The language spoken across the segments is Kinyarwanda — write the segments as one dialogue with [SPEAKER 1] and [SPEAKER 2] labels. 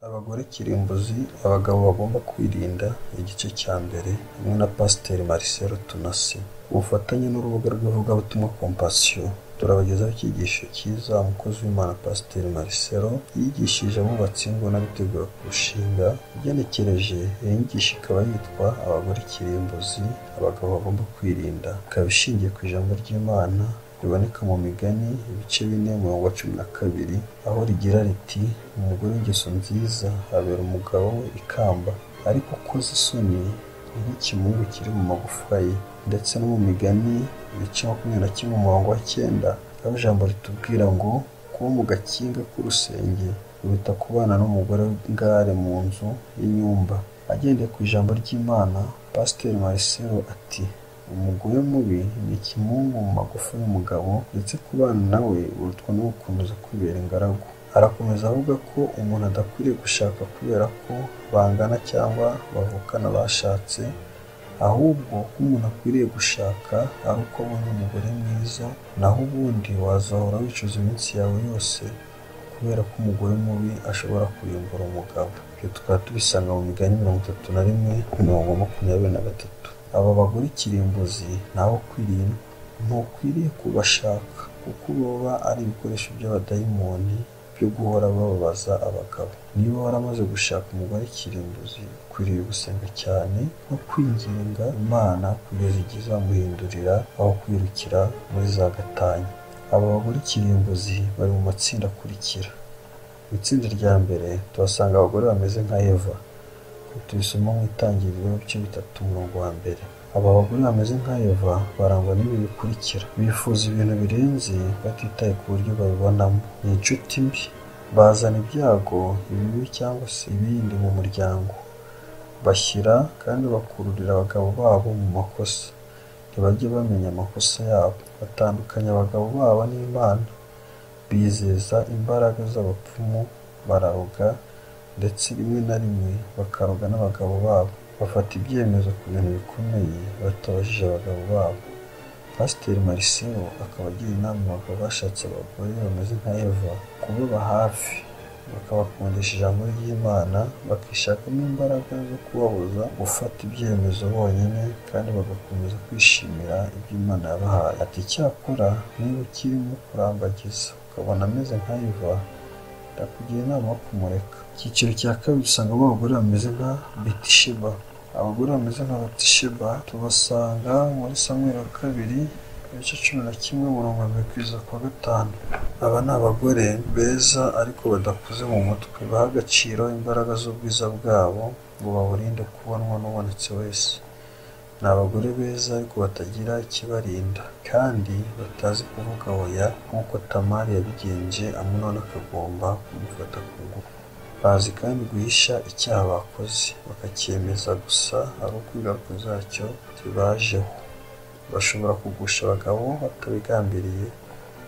[SPEAKER 1] Abagore kirimbuzi, abagabo bagomba kwirinda, igice cya mbere, hamwe na Pasiteri Marcelo Tunasi. Ku bufatanye n'urubuga rw'ivugabutumwa Compassion, turabagezaho icyigisho cyiza umukozi w'Imana Pasiteri Marcelo yigishije abubatse ingo n'abitegura kurushinga. Ugenekereje, iyi nyigisho ikaba yitwa Abagore kirimbuzi, abagabo bagomba kwirinda. Ikaba ishingiye ku ijambo ry'Imana riboneka mu Migani ibice 4 umurongo wa 12, aho rigira riti: umugore w'ingeso nziza abera umugabo we ikamba, ariko ukoze isoni ni nk'ikimungu kiri mu magufwa ye. Ndetse no mu Migani ibice 21 umurongo wa 9, aho ijambo ritubwira ngo kuba mu gakinga k'urusenge biruta kubana n'umugore w'ingare mu nzu y'inyumba. Agendeye ku ijambo ry'Imana, Pasiteri Marcelo ati: umugore mubi ni ikimungu mu magufa y'umugabo, ndetse kubana nawe urutwa no gukomeza kwibera ingaragu. Arakomeza avuga ko umuntu adakwiriye gushaka kubera ko bangana cyangwa bavukana bashatse, ahubwo ko umuntu akwiriye gushaka ari uko abonye umugore mwiza, naho ubundi wazahora wicuza iminsi yawe yose kubera ko umugore mubi ashobora kurimbura umugabo. Ibyo tukaba tubisanga mu Migani 31 umurongo 23. Aba bagore kirimbuzi ni abo kwirindwa, ntukwiriye kubashaka kuko baba ari ibikoresho by'abadayimoni byo guhora bababaza abagabo. Niba waramaze gushaka umugore kirimbuzi, ukwiriye gusenga cyane no kwinginga Imana kugeza igihe izamuhindurira aho kwirukira muri za gatanya. Aba bagore kirimbuzi bari mu matsinda akurikira. Mu itsinda rya mbere tuhasanga abagore bameze nka Eva, tubisoma mu Itangiriro ibice 3 umurongo wa 1. Aba bagore bameze nka Eva barangwa n'ibi bikurikira: bifuza ibintu birenze batitaye ku buryo babibonamo, ni inshuti mbi, bazana ibyago, ibibi cyangwa se ibindi mu muryango, bashyira kandi bakururira abagabo babo mu makosa, ntibajya bamenya amakosa yabo, batandukanya abagabo babo n'Imana, bizeza imbaraga z'abapfumu, bararoga ndetse rimwe na rimwe bakaroga n'abagabo babo, bafata ibyemezo ku bintu bikomeye batabajije abagabo babo. Pasiteri Marcelo akaba agira inama abagabo bashatse abagore bameze nka Eva kubaba hafi, bakabakundisha ijambo ry'Imana, bakishakamo imbaraga zo kubabuza gufata ibyemezo bonyine, kandi bagakomeza kwishimira ibyo Imana yabahaye. Ati: icyakora niba ukirimo kurambagiza ukabona ameze nka Eva, ndakugira inama yo kumureka. Icyiciro cya kabiri usangamo abagore bameze nka Betisheba. Abagore bameze nka Betisheba tubasanga muri Samweli wa 2 ibice 11 umurongo wa 1 kugeza ku wa 5. Aba ni abagore beza ariko badakuze mu mutwe, baha agaciro imbaraga z'ubwiza bwabo ngo baburinde kubonwa n'ubonetse wese. Ni abagore beza ariko batagira ikibarinda, kandi batazi kuvuga oya nk'uko Tamari yabigenje Amunoni akagomba kumufata ku ngufu. Bazi kandi guhisha icyaha bakoze, bakacyemeza gusa ari uko ingaruka zacyo zibajeho. Bashobora kugusha abagabo batabigambiriye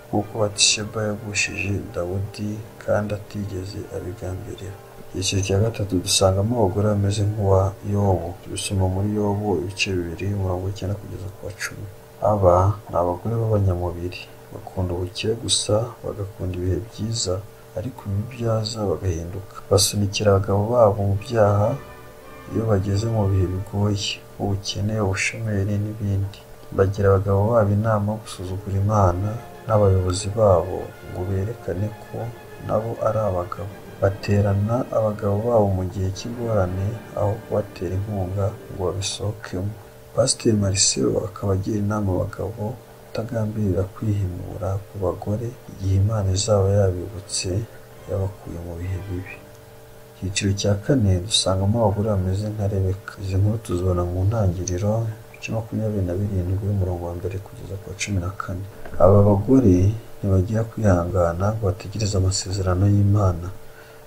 [SPEAKER 1] nk'uko Batisheba yagushije Dawudi kandi atigeze abigambirira. Icyiciro cya gatatu dusangamo abagore bameze nk'uwa Yobu. Tubisoma muri Yobu ibice 2 umurongo wa 9 kugeza ku wa 10. Aba ni abagore b'abanyamubiri, bakunda ubukire gusa, bagakunda ibihe byiza, ariko ibibi byaza bagahinduka. Basunikira abagabo babo mu byaha iyo bageze mu bihe bigoye, ubukene, ubushomeri n'ibindi. Bagira abagabo babo inama yo gusuzugura Imana n'abayobozi babo ngo berekane ko nabo ari abagabo. Baterana abagabo babo mu gihe cy'ingorane aho kubatera inkunga ngo babisohokemo. Pasiteri Marcelo akaba agira inama abagabo kutagambirira kwihimura ku bagore igihe Imana izaba yabibutse yabakuye mu bihe bibi. Icyiciro cya kane dusangamo abagore bameze nka Rebeka. Izi nkuru tuzibona mu Ntangiriro ibice 27 umurongo wa 1 kugeza ku wa 14. Aba bagore ntibagira kwihangana ngo bategereze amasezerano y'Imana,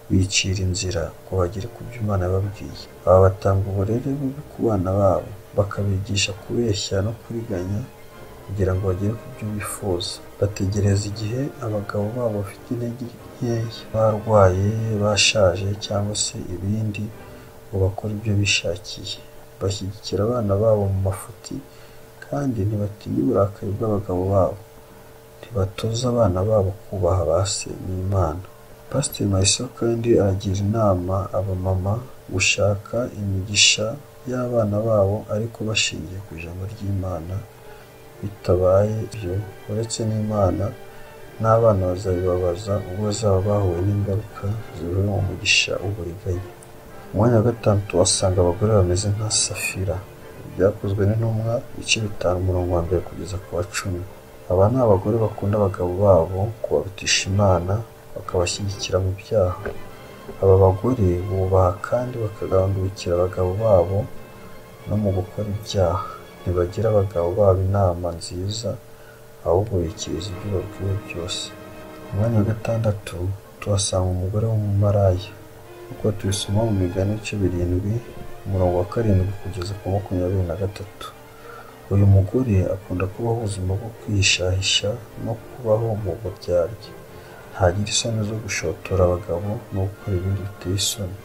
[SPEAKER 1] bicira inzira ngo bagere ku byo Imana yababwiye. Aba batanga uburere bubi ku bana babo, bakabigisha kubeshya no kuriganya kugira ngo bagere ku byo bifuza. Bategereza igihe abagabo babo bafite intege nkeya, barwaye, bashaje cyangwa se ibindi ngo bakore ibyo bishakiye. Bashyigikira abana babo mu mafuti kandi ntibatinya uburakari bw'abagabo babo. Ntibatoza abana babo kubaha ba se n'Imana. Pasiteri Marcel kandi aragira inama abamama gushaka imigisha y'abana babo ariko bashingiye ku ijambo ry'Imana, bitabaye ibyo uretse n'Imana n'abana bazabibabaza ubwo bazaba bahuye n'ingaruka zivuye mu mugisha w'uburiganya. Umwanya wa gatanu tuhasanga abagore bameze nka Safira. Ibyakozwe n'intumwa ibice 5 umurongo wa 1 kugeza ku wa 10. Aba ni abagore bakunda abagabo babo kubarutisha Imana, bakabashyigikira mu byaha. Aba bagore bubaha kandi bakagandukira abagabo babo no mu gukora ibyaha. Ntibagira abagabo babo inama nziza, ahubwo bikiriza ibyo babwiwe byose. Umwanya wa gatandatu tuhasanga umugore w'umumaraya. Uko tubisoma mu migani ibice 7 umurongo wa 7 kugeza ku 23. Uyu mugore akunda kubaho ubuzima bwo kwihishahisha no kubaho mu buryarya. Ntagira isoni zo gushotora abagabo no gukora ibindi biteye isoni.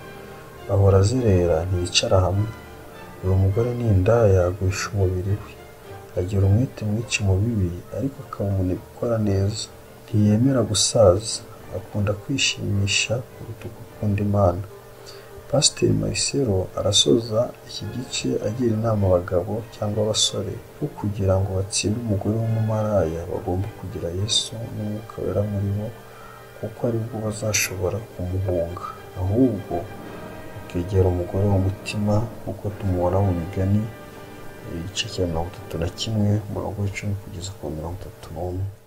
[SPEAKER 1] Ahora azerera, ntiyicara hamwe. Uyu mugore ni indaya, agurisha umubiri we. Agira umwete mwinshi mu bibi, ariko akaba umunebwe ukora neza. Ntiyemera gusaza, akunda kwishimisha kuruta uko akunda Imana. Pasiteri Marcel arasoza iki gice agira inama abagabo cyangwa abasore ko kugira ngo batsinde umugore w'umumaraya bagomba kugira Yesu n'Umwuka Wera muri bo, kuko aribwo bazashobora kumuhunga, ahubwo bakegera umugore w'umutima nk'uko tumubona mu migani igice cya 31 umurongo wa 10 kugeza ku 31.